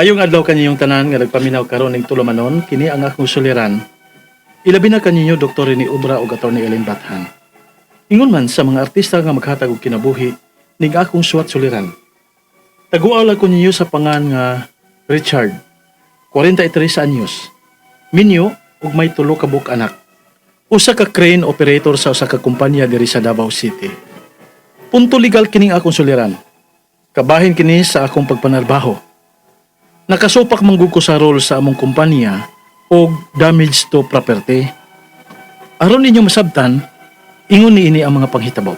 Maayong adlaw kaninyong tanan nga nagpaminaw karon ning tulumanon, kini ang akong suliran. Ilabi na kaninyo Dr. Rene Obra ug Atty. Ellen Bathan. Ingon man sa mga artista nga maghatag og kinabuhi ning akong suwat suliran. Taguaw lang ko ninyo sa pangan nga Richard, 43 anyos. Minyo ug may tulo ka buok anak. Usa ka crane operator sa usa ka kumpanya diri sa Davao City. Punto legal kining akong suliran. Kabahin kini sa akong pagpanarbaho. Nakasupak manggug ko sa role sa among kumpanya og damage to property. Aron ninyo masabtan, ingon niini ang mga panghitabo.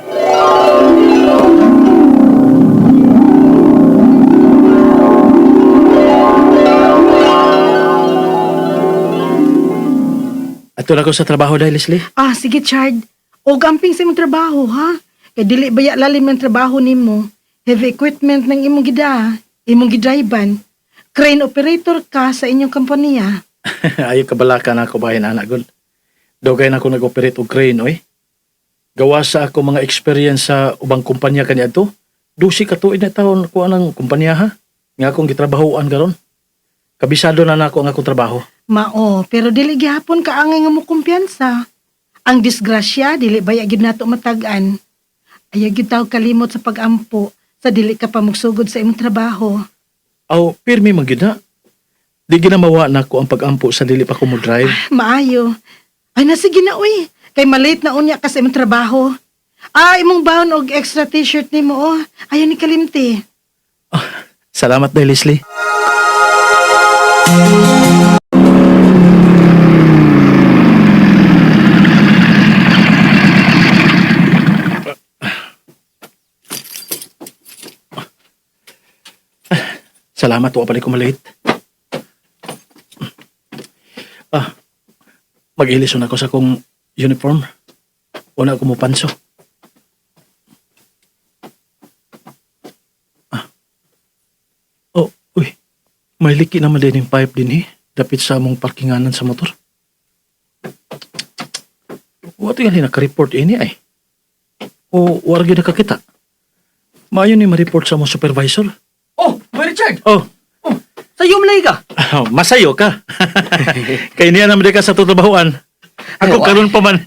Ato na ko sa trabaho dahil, Leslie. Ah, sige, Chard. O gamping sa imong trabaho, ha? Kay dili baya lalim ang trabaho nimo. Heavy equipment ng imong gida, imong gidriban. Crane operator ka sa inyong kompanya. Ayaw kabalaka na ako bahin anak gud. Dugay na ako nag-operate og crane oy. Gawa sa ako mga experience sa ubang kumpanya kaniadto. Dusi ka tuig na taon ko anang kumpanya ha. Nga akong gitrabahoan karon. Kabisado na nako ang akong trabaho. Mao, pero dili gihapon ka angay nga mo kumpiyansa. Ang disgrasya dili baya gid nato matag-an. Ayaw gyud taw kalimot sa pag-ampo sa dili ka pa mugsugod sa imong trabaho. Aw, pirmi man gyud na. Di ginamawa nako ang pag-ampo sa dili pa ko mo drive. Maayo. Ay na sige na uy. Kay malate na unya ka sa imong trabaho. Ah, imong baon og extra t-shirt nimo oh. Ayaw ni kalimti. Salamat dahil Leslie. Salamat, wa pala ko malate. Ah, mag-ilison ako sa akong uniform. Una ako mo panso. Oh, uy. May liki naman din yung pipe din eh. Dapit sa among parkinganan sa motor. Wa tingali naka-report ini ay. O wala gyud nakakita. Maayo ni ma-report sa among supervisor. Oh, Boy Richard! Oh, Oh, sa'yo malay ka! masayo ka. Kay niya naman di ka sa tutrabahoan. Ako Ay, wa- karon pa man.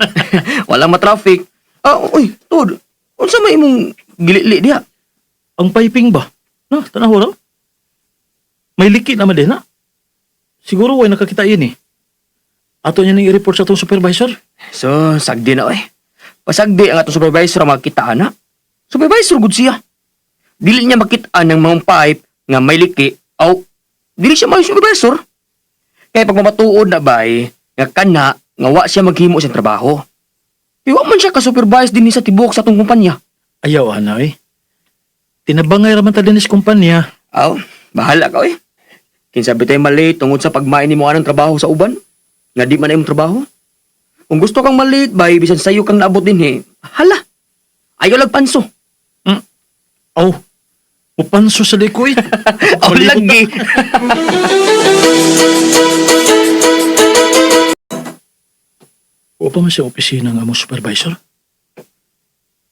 Walang matraffic. Ah, uy, tod. Unsa may imong gilili diha? Ang piping ba? No, tanaw raw. May liki naman din na. Siguro way nakakita yun eh. Ato niya ning i-report sa atong supervisor. So, sagdi na oy. Pasagdi ang atong supervisor ang makita ana. Supervisor gud siya. Dili niya makita ng mga pipe nga may liki aw dili siya may supervisor. Kay pag mamatuod na bay nga kana nga wa siya maghimo sa trabaho. Iwa man siya ka-supervise dinhi sa tibuok sa atong kumpanya. Ayaw, ana eh. Tinabangay raman ta din is kumpanya. Aw, bahala ka oy. Kinsa bitay mali tungod sa pagmain nimo anang trabaho sa uban? Nga di man na imong trabaho? Kung gusto kang malit, bay bisan sayo kang naabot dinhi. Hala. Ayaw lag panso. Aw, mupanso sa likoy. Aw lagi. Wa pa man sa opisina nga among supervisor.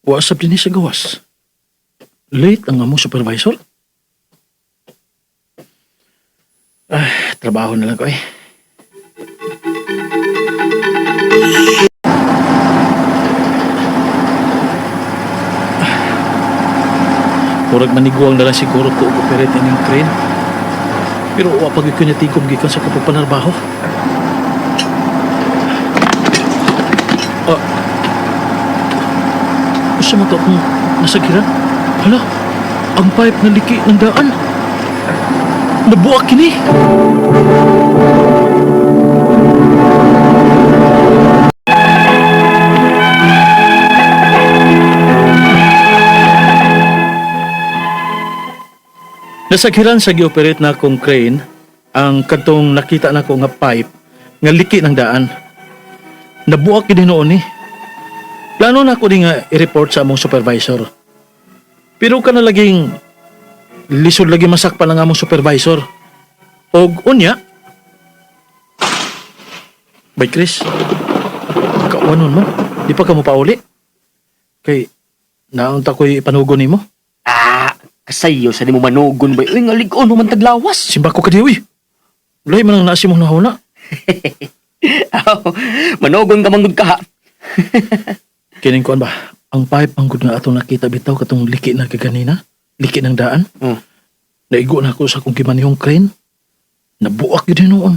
Wa sab dinhi sa gawas. Late ang among supervisor. Ay, trabaho na lang ko eh. Murag maniguang na lang siguro ko og operate ining crane. Pero wa pa gyud ko natikom gikan sa kapagpanarbaho. Ah. Usa man to akong nasagiran? Hala, ang pipe na liki ng daan. Nabuak kini. Nasaghiran sa gioperate na akong crane ang kadtong nakita nako nga pipe nga liki ng daan. Nabuak kini noon eh. Plano na ako ni nga i-report sa among supervisor. Pero kana laging lisod lagi masakpan ang among supervisor. Og unya, Bay Chris, kawanon man, di pa ka mo pauli. Kay naunta ko'y ipanugo nimo. Ah, Kasayo sa nimo manugon ba? Uy, nga lig-on mo man taglawas. Simba ko ka di, uy. Lahi man ang nasi mong nahuna. Aw, manogon ka manggod ka ha. Kining kuan ba? Ang pipe ang gud nga atong nakita bitaw katong liki na kaganina. Liki ng daan. Naigo na ako sa akong gimanihong crane. Nabuak yun noon.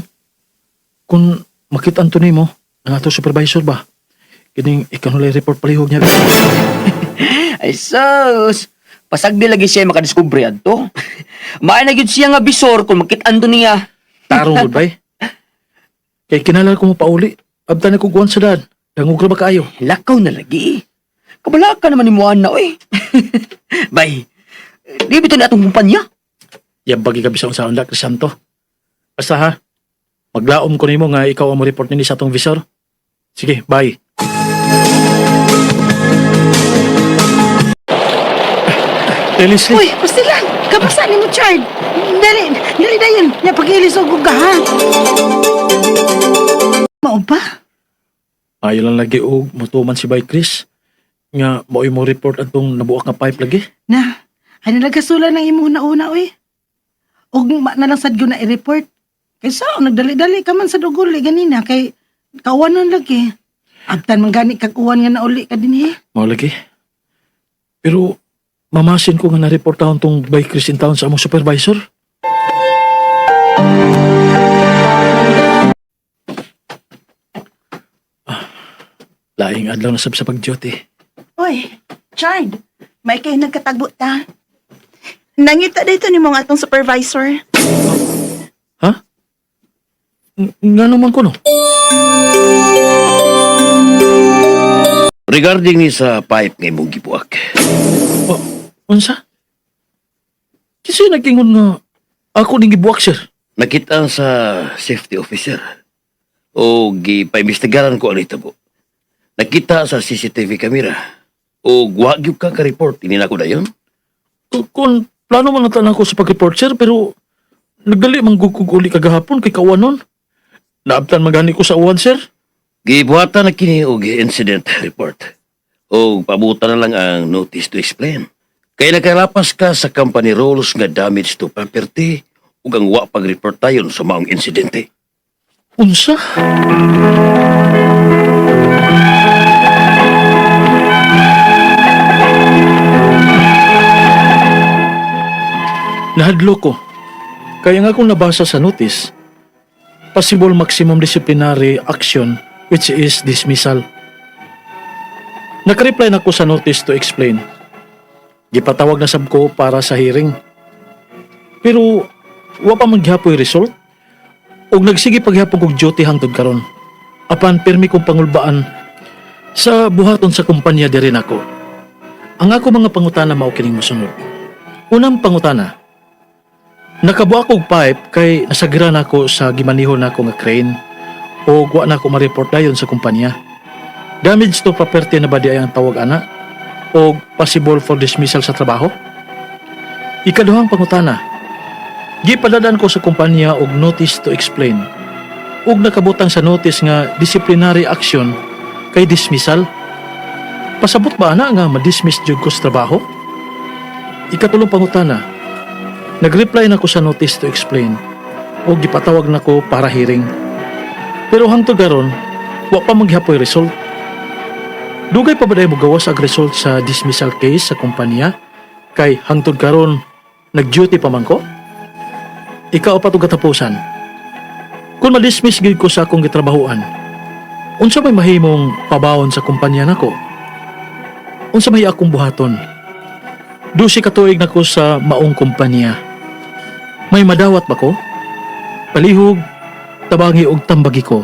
Kung makita to nimo, ang ato supervisor ba? Kining ikaw nulay report palihog niya. Ay sus! Pasagdi lagi siya makadiskubre adto. Maay na gyud siya nga bisor kung makit-an to niya. Tarong gud bay. Kay kinahanglan ko mo pauli. Abtan na ko guwan sa daan. Dangog ra ba kaayo? Lakaw na lagi. Kabala ka naman ni Moana, oy. Bay, di bitaw ni atong kumpanya. Yabag gabi sa unsa unla Crisanto. Basta ha. Maglaom ko nimo nga ikaw ang mo report nini sa atong visor. Sige, bye. Leslie. Uy, pastilan! Kapasa ni mo, Chard! Dali, dali dayon! Ya, pag-ilis og uga, ha? Mao ba? Ayo lang lagi og mutuman si Bay Chris nga mao'y mo report atong nabuak nga pipe lagi. Na, ay nalagkasula ng imong una-una, uy. Og ma na lang sad gyud na i-report. Kay sa nagdali-dali ka man sa duguli ganina kay kawanon lagi. Abtan man gani kag uwan nga nauli ka dinhi. Mao lagi. Pero mamasin ko nga na-reportahon tong Bay Chris in town sa among supervisor. Ah, laing adlaw na sab sa pag-duty. Uy, Chard, may kayo nagkatagbo ta. Nangita dito ni mong atong supervisor. Ha? Nga naman ko no? Regarding ni sa pipe nga imong gibuak. O, unsa? Kasi nag-ingon nga ako ning gibuak, sir. Nakita sa safety officer o gipaimbestigaran ko ang itabo. Nakita sa CCTV camera o wa gyud ka ka-report ini nako dayon. Kung plano man natan ako sa pag-report, sir, pero nagdali man gud kog uli kagahapon kay kawanon. Naabtan magani ko sa uwan, sir. Gibuhatan na kini og incident report. O pabutan na lang ang notice to explain. Kay nakalapas ka sa company rules nga damage to property ug ang wa pag-report tayon sa maong insidente. Unsa? Nahadlo ko. Kaya nga akong nabasa sa notice, possible maximum disciplinary action which is dismissal. Nakareply na ko sa notice to explain. Gipatawag na sab ko para sa hearing. Pero wa pa man gihapoy result. Og nagsige paghapon kog duty hangtod karon. Apan pirmi kong pangulbaan sa buhaton sa kumpanya diri nako. Ang ako mga pangutana mao kining mosunod. Unang pangutana. Nakabuak og pipe kay nasagira nako sa gimaniho nako nga crane o wa nako ma-report dayon sa kumpanya. Damage to property na ba di ay ang tawag ana? O possible for dismissal sa trabaho? Ikaduhang pangutana. Gipadadan ko sa kumpanya og notice to explain. Ug nakabutang sa notice nga disciplinary action kay dismissal. Pasabot ba ana nga ma-dismiss jud ko sa trabaho? Ikatulong pangutana. Nag-reply na ko sa notice to explain ug gipatawag na ko para hearing. Pero hangtod karon, wa pa maghihapoy result. Dugay pa ba dahil mogawas ang result sa dismissal case sa kumpanya? Kay hangtod karon nag-duty pa man ko? Ikaw pa katapusan. Kung ma-dismiss gid ko sa akong gitrabahoan, unsa may mahimong pabawon sa kumpanya nako? Unsa may akong buhaton? Dusi ka tuig nako sa maong kumpanya. May madawat ba ko? Palihog, tabangi og tambagi ko.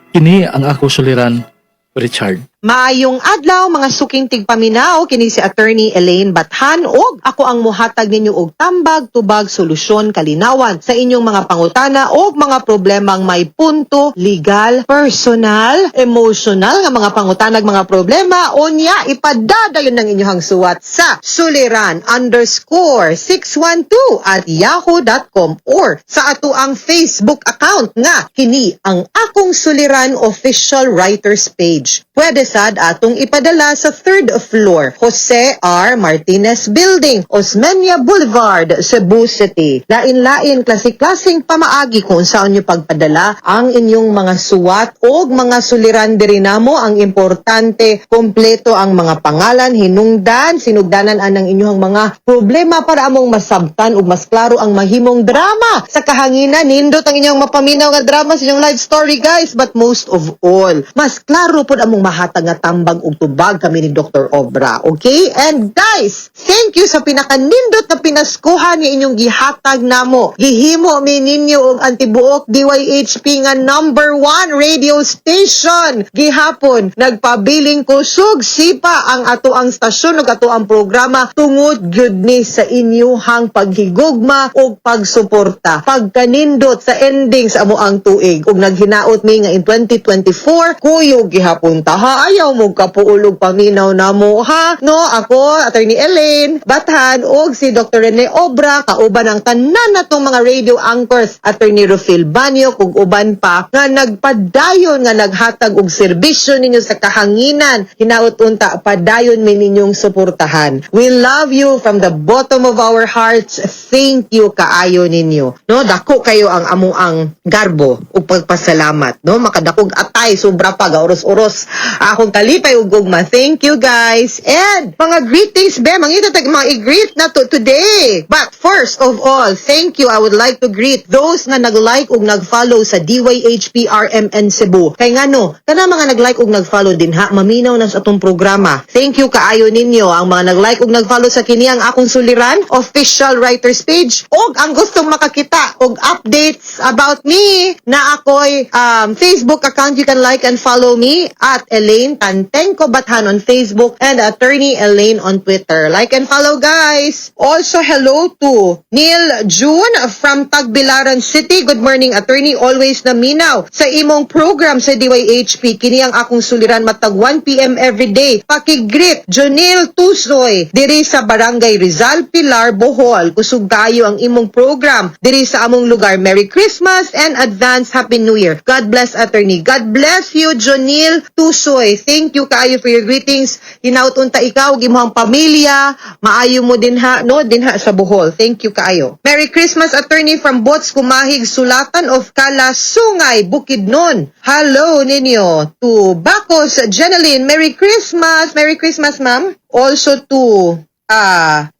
Kini ang ako suliran, Richard. Maayong adlaw mga suking tigpaminaw, kini si Attorney Elaine Bathan og ako ang muhatag ninyo og tambag, tubag, solusyon, kalinawan sa inyong mga pangutana og mga problemang may punto, legal, personal, emotional nga mga pangutanag mga problema, unya ipadadayon ng inyong suwat sa suliran_612@yahoo.com or sa ato ang Facebook account nga kini ang Akong Suliran Official Writers Page. Pwede sad atong ipadala sa third floor, Jose R. Martinez Building, Osmeña Boulevard, Cebu City. Lain-lain, klase-klaseng pamaagi kung saan nyo pagpadala ang inyong mga suwat o mga suliran diri namo. Ang importante, kompleto ang mga pangalan, hinungdan, sinugdanan anang inyong mga problema para among masabtan ug mas klaro ang mahimong drama sa kahanginan. Nindot ang inyong mapaminaw nga drama sa inyong life story, guys. But most of all, mas klaro pud among mahatag nga tambag ug tubag kami ni Dr. Obra. Okay? And guys, thank you sa pinakanindot na pinaskuhan nga inyong gihatag namo. Gihimo mi ninyo og ang tibuok DYHP nga number one radio station. Gihapon, nagpabiling kusog sipa ang ato ang stasyon ug ato ang programa tungod gyud ni sa inyuhang paghigugma ug pagsuporta. Pagkanindot sa ending sa amo ang tuig ug naghinaot mi nga in 2024 kuyog gihapon ta, ha. Ayaw mo kapuulog paminaw namo, ha, no? Ako, Attorney Elaine Bathan, ug si Dr. Rene Obra, kauban ang tanan natong mga radio anchors, Attorney Rufil Banyo ug uban pa nga nagpadayon nga naghatag og serbisyo ninyo sa kahanginan. Hinaot unta padayon mi ninyong suportahan. We love you from the bottom of our hearts. Thank you kaayo ninyo, no? Dako kayo ang amo ang garbo ug pagpasalamat, no? Makadakog atay, sobra pa gaoros-oros akong kalipay ug gugma. Thank you, guys. And mga greetings be, mangita tag mga i-greet na to today. But first of all, thank you. I would like to greet those nga nag-like ug nag-follow sa DYHPRMN Cebu, kay ngano kana mga nag-like ug nag-follow din ha, maminaw na sa atong programa. Thank you kaayo ninyo, ang mga nag-like ug nag-follow sa kini ang akong suliran official writers page ug ang gustong makakita og updates about me na ako'y Facebook account. You can like and follow me at Elaine Tantenko Bathan on Facebook and Attorney Elaine on Twitter. Like and follow, guys. Also, hello to Neil June from Tagbilaran City. Good morning, attorney. Always naminaw sa imong program sa DYHP. Kini ang akong suliran matag 1 p.m. every day. Paki-greet Jonil Tusoy diri sa Barangay Rizal, Pilar, Bohol. Kusog kayo ang imong program diri sa among lugar. Merry Christmas and advance Happy New Year. God bless, attorney. God bless you, Jonil Tusoy. Thank you kaayo for your greetings. Hinaut unta ikaw ug imong pamilya, maayo mo din ha, no, dinha sa Bohol. Thank you kaayo. Merry Christmas, attorney, from Bots Kumahig Sulatan of Kalasungay, Bukidnon. Hello ninyo to Bacos Jeneline. Merry Christmas. Merry Christmas, ma'am. Also to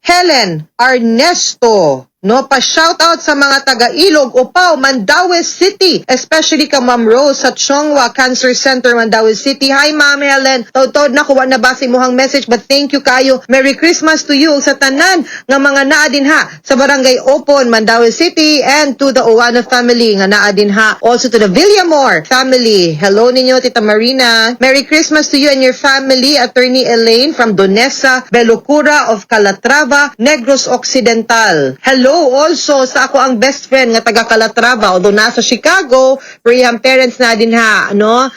Helen Ernesto. No, pa shout out sa mga taga Ilog, Upaw, Mandaue City, especially ka Ma'am Rose sa Chongwa Cancer Center, Mandaue City. Hi, Ma'am Helen. Taud-taud na kuha na basa imuhang message, but thank you kayo. Merry Christmas to you sa tanan nga mga naa dinha sa Barangay Opon, Mandaue City, and to the Owana family nga naa dinha. Also to the Villamor family. Hello ninyo, Tita Marina. Merry Christmas to you and your family, Attorney Elaine, from Donesa Belocura of Calatrava, Negros Occidental. Hello also sa ako ang best friend nga taga Calatrava, although nasa Chicago, pero iyang parents na din ha, no?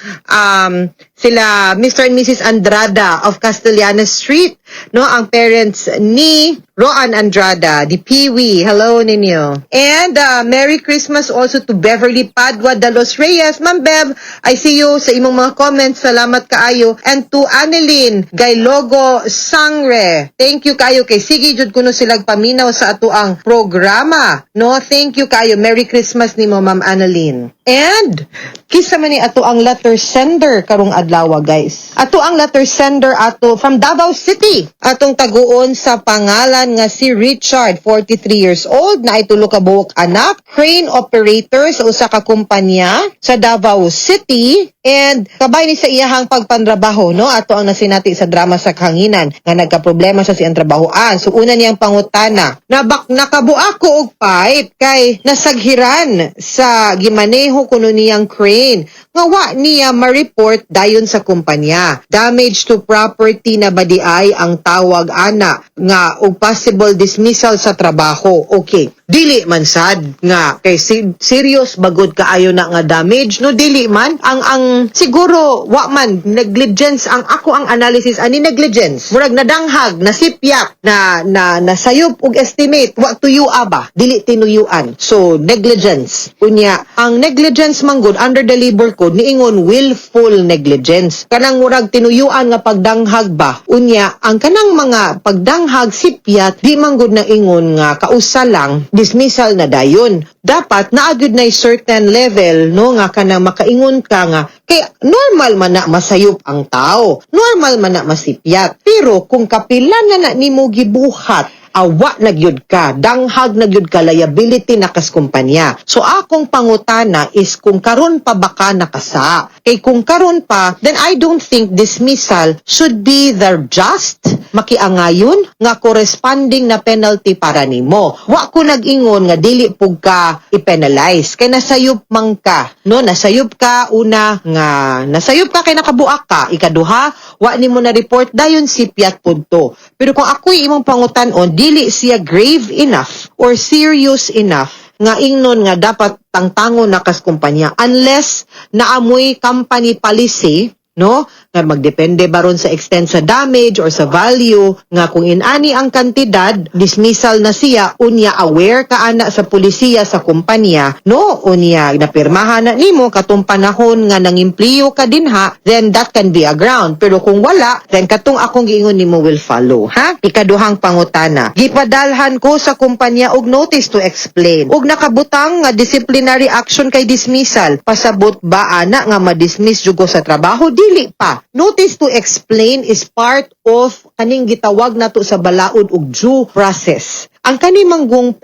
Sila Mr. and Mrs. Andrada of Castellanos Street, no? Ang parents ni Roan Andrada, di Peewee. Hello ninyo. And Merry Christmas also to Beverly Padua de los Reyes. Ma'am Bev, I see you sa imong mga comments. Salamat kaayo. And to Annelyn Gailogo Sangre. Thank you kayo kay sige jud kuno silag paminaw sa ato ang programa. No, thank you kayo. Merry Christmas nimo, Ma'am Annelyn. And kisa man ni ato ang letter sender karong adlaw, guys. Ato ang letter sender ato from Davao City. Atong taguon sa pangalan nga si Richard, 43 years old, na tulo ka buok anak, crane operator sa usa ka kumpanya sa Davao City, and kabay ni sa iyahang pagpantrabaho, no? Ato ang nasinati sa drama sa kahanginan nga nagka-problema sa siyang trabahoan. So una niyang pangutana, nabak nakabua ko og pipe kay nasaghiran sa gimaneho kuno niyang crane nga wa niya ma-report dayon sa kumpanya. Damage to property na ba di ay ang tawag ana nga og possible dismissal sa trabaho? Okay. Dili man sad nga kay serious bagod kaayo na nga damage, no? Dili man ang siguro wa man negligence. Ang ako ang analysis ani, negligence, murag nadanghag, nasipyat, na na nasayop og estimate, wa tuyo ba, dili tinuyuan, so negligence. Unya ang negligence manggod under the Labor Code niingon willful negligence, kanang murag tinuyuan nga pagdanghag ba. Unya ang kanang mga pagdanghag, sipyat, di manggod na ingon nga kausa lang dismissal na dayon. Dapat naa gyud na certain level, no, nga kanang makaingon ka nga kay normal man na masayop ang tao, normal man na masipyat, pero kung kapila na na nimo gibuhat, awa na gyud ka, danghag na gyud ka, liability na kas kumpanya. So akong pangutana is kung karon pa ba ka nakasa? Kay kung karon pa, then I don't think dismissal should be the just makiangayon nga corresponding na penalty para nimo. Wa ko nag-ingon nga dili pug ka i-penalize kay nasayop man ka, no? Nasayop ka, una nga nasayop ka kay nakabuak ka, ikaduha wa nimo na report, dayon sipyat pud to. Pero kung ako'y imong pangutan-on, dili siya grave enough or serious enough nga ingnon nga dapat tangtangon na kas kumpanya unless naamoy company policy, no, nga magdepende baron sa extent sa damage or sa value nga kung inani ang kantidad, dismissal na siya. Unya aware ka ana sa polisiya sa kumpanya, no? Unya napirmahan na nimo katong panahon nga nangimpliyo ka dinha, then that can be a ground. Pero kung wala, then katong akong giingon nimo will follow, ha. Ikaduhang pangutana: gipadalhan ko sa kumpanya og notice to explain og nakabutang nga disciplinary action kay dismissal. Pasabot ba ana nga ma-dismiss jud ko sa trabaho? Dili pa. Notice to explain is part of kaning gitawag nato sa balaod og due process. Ang kani manggong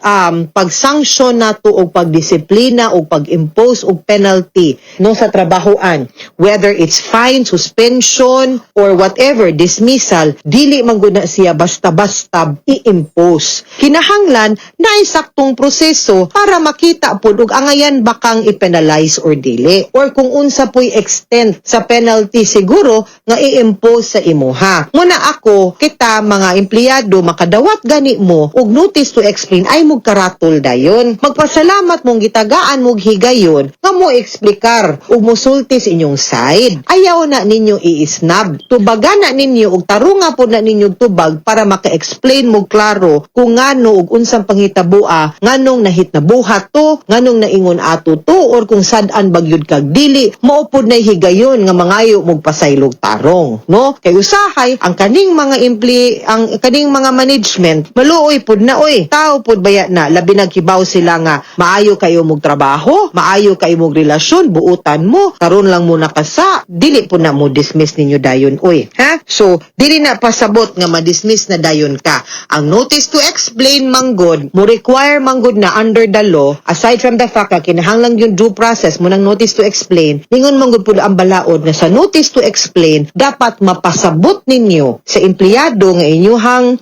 pag-sanction nato og pagdisiplina o pag-impose og penalty, no, sa trabahoan, whether it's fine, suspension or whatever, dismissal, dili man gud na siya basta-basta i-impose. Kinahanglan na saktong proseso para makita pud og angayan ba kang i-penalize or dili or kung unsa po'y extent sa penalty siguro nga i-impose sa imuha. Muna ako, kita mga empleyado, makadawat gani mo og notice to explain ay mo karatol dayon. Magpasalamat mong gitagaan mong higayon nga mo eksplikar ug mosulti sa inyong side. Ayaw na ninyo i-snub. Tubagan na ninyo ug tarunga po na ninyo tubag para maka-explain mo klaro kung ngano ug unsang panghitaboa, nganong nahit na buhat to, nganong naingon ato to, or kung sad-an bagyod kag dili, mao pod na higayon nga mangayo mog pasaylog tarong, no? Kay usahay ang kaning mga ang kaning mga management maluoy pod na oy. Tao pod baya na, labi nagkibaw sila nga maayo kayo mog trabaho, maayo kayo mog relasyon, buutan mo, karon lang mo nakasa, dili po na mo dismiss ninyo dayon oy. Ha? So, dili na pasabot nga ma-dismiss na dayon ka. Ang notice to explain manggod, mo require manggod na under the law, aside from the fact nga kinahanglan yung due process mo ng notice to explain, ningon manggod po ang balaod na sa notice to explain, dapat mapasabot ninyo sa empleyado nga inyuhang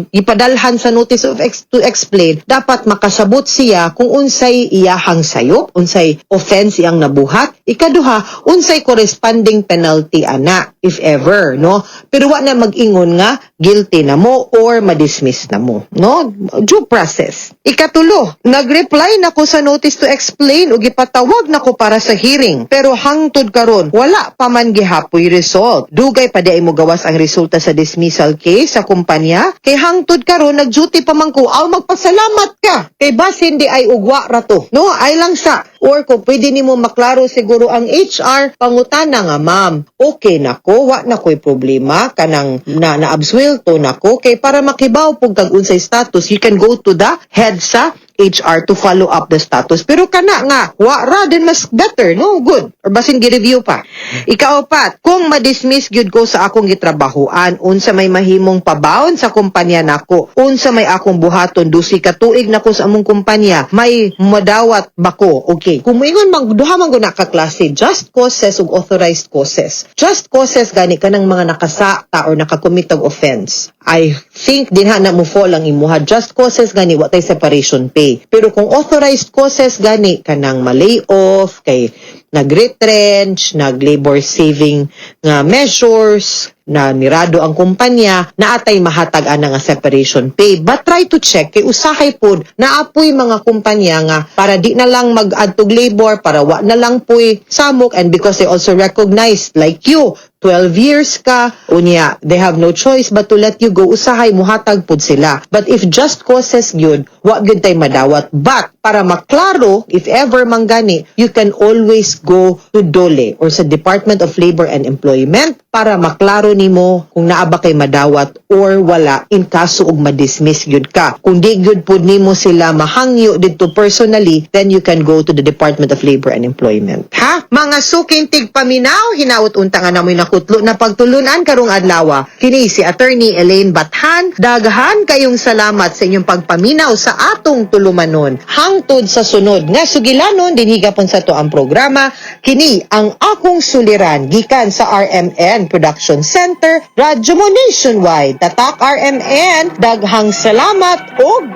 ipadalhan sa notice to explain, dapat makasabot siya kung unsay iyahang sayop, unsay offense iyang nabuhat. Ikaduha, unsay corresponding penalty ana, if ever, no? Pero wa na mag-ingon nga guilty na mo or ma-dismiss na mo, no? Due process. Ikatulo, nag-reply na ko sa notice to explain ug gipatawag na ko para sa hearing. Pero hangtod karon, wala pa man gihapoy result. Dugay pa di ay mo gawas ang resulta sa dismissal case sa kumpanya. Kay hangtod karon nag-duty pa man ko, aw, magpasalamat ka. Kay basin di ay ugwa ra to. No, ay lang sa or kung pwede nimo maklaro siguro ang HR, pangutana nga, "Ma'am, okay na ko, wa na ko'y problema, kanang na naabswelto na ko," kay para makibaw pug kag unsay status, you can go to the head sa HR to follow up the status. Pero kana nga, wa ra, then mas better, no? Good. Or basin gi-review pa. Ikaapat, kung ma-dismiss gyud ko sa akong gitrabahoan, unsa may mahimong pabaon sa kumpanya nako? Unsa may akong buhaton? 12 ka tuig nako sa among kumpanya, may madawat ba ko? Okay. Kung moingon man, duha man gud na ka klase, just causes ug authorized causes. Just causes gani kanang mga nakasakta or nakakommit og offense. I think dinha na mo fall ang imuha. Just causes gani wa tay separation pay. Pero kung authorized causes gani kanang ma-lay off kay Nag-retrench, nag-labor saving nga measures, na nirado ang kumpanya, naatay mahatag ana nga separation pay. But try to check kay usahay pod naapoy mga kumpanya nga para di na lang mag-add og labor, para wa na lang poy samok, and because they also recognize, like you, 12 years ka, unya, they have no choice but to let you go, usahay muhatag pud sila. But if just causes gyud, wa gyud tay madawat. But para maklaro, if ever manggani, you can always go to DOLE or sa Department of Labor and Employment para maklaro nimo kung naa ba kay madawat or wala in kaso og ma-dismiss gyud ka. Kung di gyud pud nimo sila mahangyo didto personally, then you can go to the Department of Labor and Employment. Ha? Mga suking tigpaminaw, hinaut unta nga namoy nakutlo na pagtulunan karong adlaw. Kini si Attorney Elaine Bathan. Daghan kayong salamat sa inyong pagpaminaw sa atong tulumanon. Hangtod sa sunod nga sugilanon dinhi gapon sa ato ang programa, kini ang akong suliran gikan sa RMN Production Center, Radyo Mo Nationwide. Tatak RMN, daghang salamat og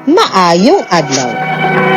maayong adlaw.